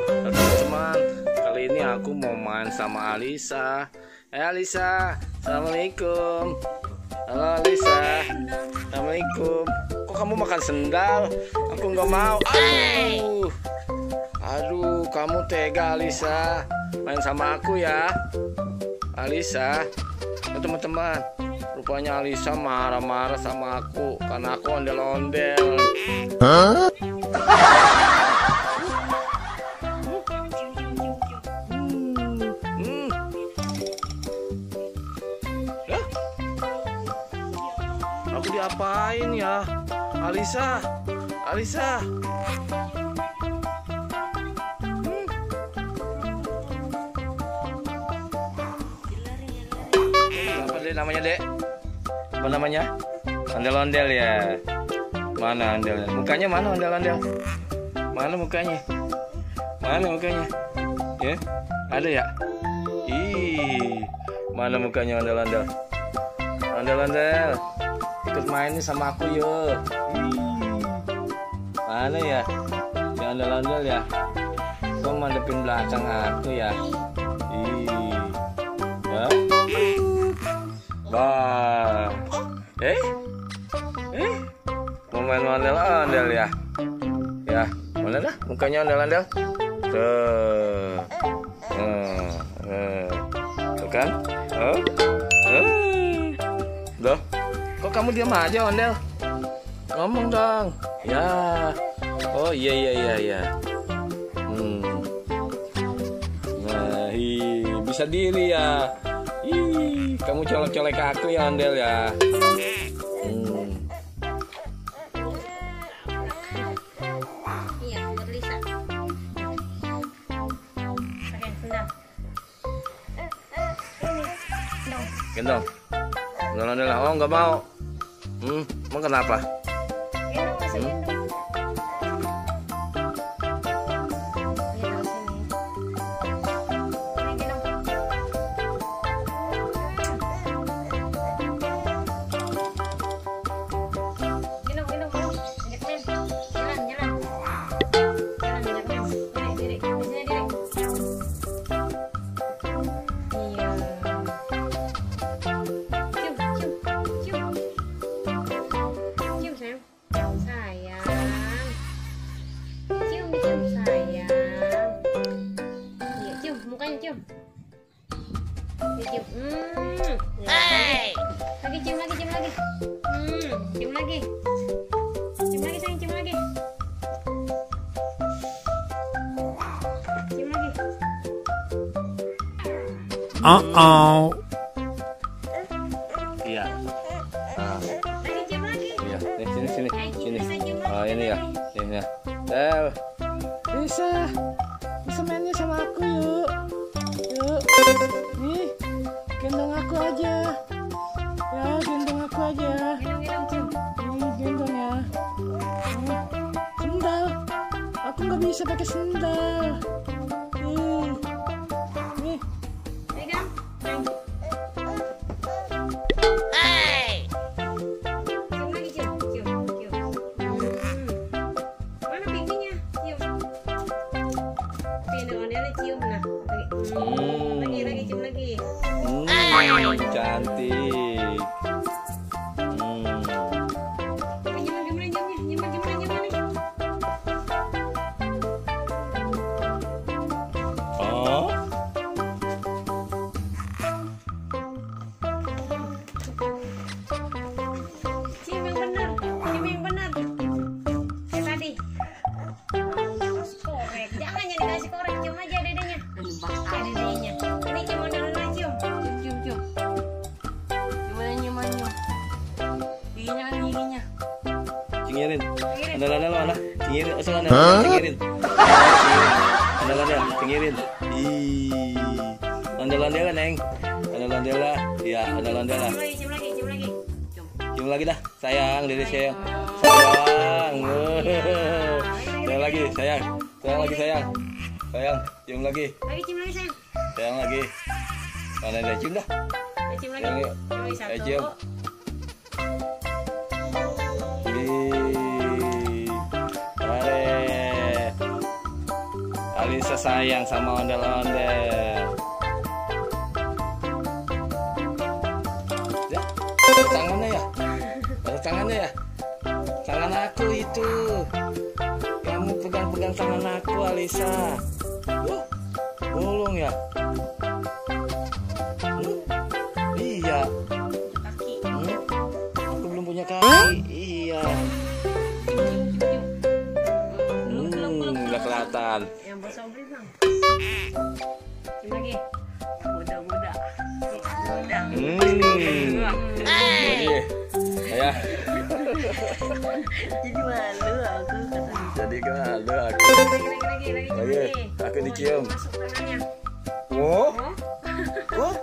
teman-teman, kali ini aku mau main sama Alisa. Alisa, assalamualaikum. Halo Alisa, assalamualaikum. Kok kamu makan sendal? Aku nggak mau. Aduh, kamu tega Alisa. Main sama aku ya, Alisa. Teman-teman, rupanya Alisa marah-marah sama aku karena aku ondel-ondel. Hah? Aku diapain ya, Alisa? Alisa. Apa deh namanya, Dek? Apa namanya? Ondel-ondel ya. Mana ondel-ondel? Mukanya mana ondel-ondel? Mana mukanya? Mana mukanya? Ya? Ada ya? Ih, mana mukanya ondel-ondel? Ondel-ondel, ikut main nih sama aku yuk. Mana ya? Yang ondel-ondel ya? Kok mandepin belakang aku ya? Ya? Wah. Mau main ondel-ondel ya? Ya, mana dah mukanya ondel-ondel? Tuh. Tuh kan? Loh, kok kamu diam aja ondel? Ngomong dong. Ya. Oh iya. Nah, bisa diri ya. Kamu colek-colek aku ya ondel ya. Iya, buat Lisa. Pakai sendal. Gendong. Ondel-ondel. Oh, nggak mau. Emang kenapa? Gendong, masih gendong. Lagi cium lagi. Cium lagi sayang, cium lagi. Iya. Lagi cium lagi. Iya, sini. Oh, ini ya. Bisa mainnya sama aku yuk. Nih, gendong aku aja. Ya, gendong aku aja. Gendong, cium. Nih, gendong ya. Sendal. Aku nggak bisa pakai sendal. Nih. Pegang. Cium lagi, cium. Mana pipinya? Cium. Ondel-ondelnya cium nah. Lagi cium lagi. Cantik. Oh. Cium yang benar. Kayak tadi. Korek. Jangan dikasih korek, cium aja dedenya. Dedenya. Ini cium ondel-ondel, cium. Giginya. Cingirin. Ondel-ondel mana? Cingirin. Cingirin. Cingirin. Ondel-ondel Neng. Ondel-ondel lah. Iya, ondel-ondel lah. Cium lagi. Cium lagi dah. Sayang, diri sayang. Sayang lagi, sayang. Sayang, cium lagi. Cium lagi sayang. Sayang lagi. Mana dia cium dah? Cium lagi. Cium. Alisa sayang sama ondel-ondel. Ya, ada tangannya ya? Ada tangannya ya? Tangan aku itu. Kamu pegang-pegang tangan aku, Alisa. Bolong ya? Iya. Kaki. Aku belum punya kaki. Iya. Nggak kelihatan. Yang bos Sobri bang. Cium lagi. Muda-muda. Lagi. Ya. Jadi malu aku katanya. Jadi malu aku. Lagi. Aku dicium. Masuk tangannya. Oh. Oh. Oh.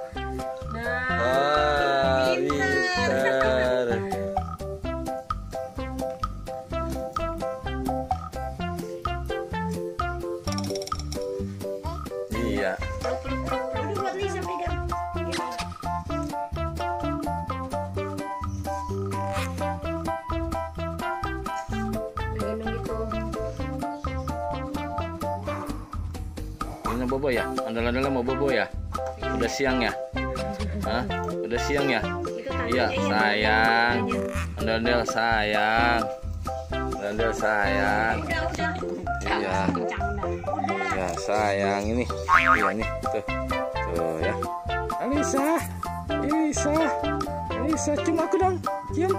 Nah. Pintar. Iya. Udah buat Lisa pegang. Gendong gitu. Ini bobo ya? Ondel-ondel mau bobo ya? Udah siang ya? Hah? Udah siang ya? Itu tangannya Iya, ya, sayang. tangannya. Ondel-ondel sayang. Ondel sayang. Udah. Iya. Kencang udah. Ya, sayang ini. Iya nih, tuh. Tuh ya. Alisa. Alisa. Alisa, cium aku dong. Cium.